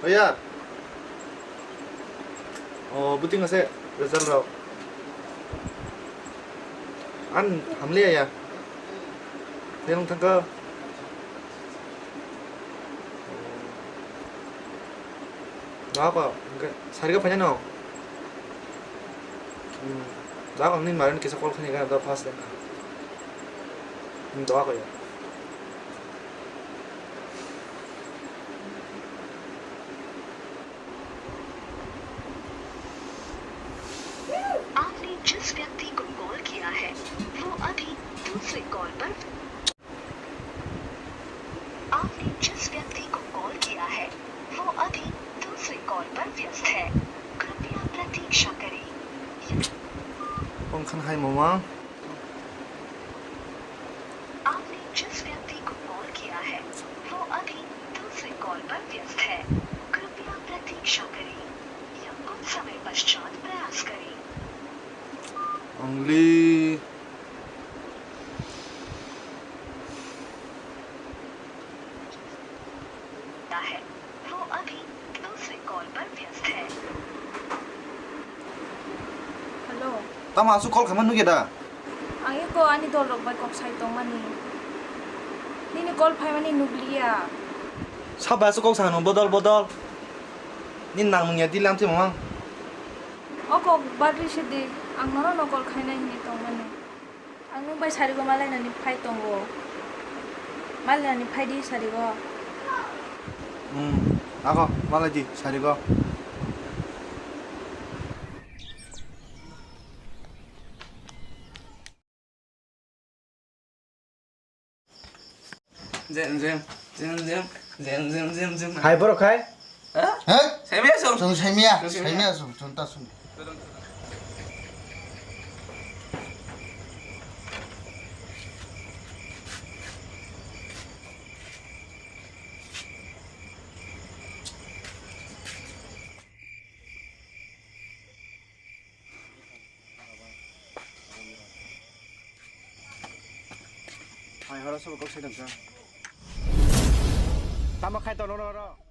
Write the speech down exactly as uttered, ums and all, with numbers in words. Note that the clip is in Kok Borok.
Oya. O, buting ase result rok. An hamle ya. Tengong thangka. Doa ko, sariga phanya no. Hmm. Doa ko, ni marin kisa call khani ga, doa fast. Hmm, doa ko ya. आपने जिस व्यक्ति को कॉल किया है, वो अभी दूसरे कॉल पर आपने जिस व्यक्ति को कॉल किया है, वो अभी दूसरे कॉल पर व्यस्त है। कृपया प्रतीक्षा करें। Phone khan hai mama. आपने जिस व्यक्ति को कॉल किया है, वो अभी दूसरे कॉल पर व्यस्त है। कृपया प्रतीक्षा करें या कुछ समय पश्चात प्रयास करें। Only है। वो अभी दूसरे कॉल पर व्यस्त है। Hello. Tamo aswk call khaima nukya da? Ang eko ani dol rok bai kok sai tongmani. Nini call phaimani nukliya. Sabo aswk kok sano bodol bodol. Nini nang nungya di lam twi mamang. O kok badri se di. Ang nono no call khaina hini tongmani. Ang nwng bai sarigo malainani phai tongo. Malainani phai di sarigo. Hmm, ako malai di sarigo. Jeng, jeng, jeng, jeng, jeng, jeng, jeng, jeng, jeng. Hai borok hai? Ha? Ha? Saimia song. Song saimia, saimia song, song ta song. Hai horo sobo kok sai tongsa. Tamo khai tono oro.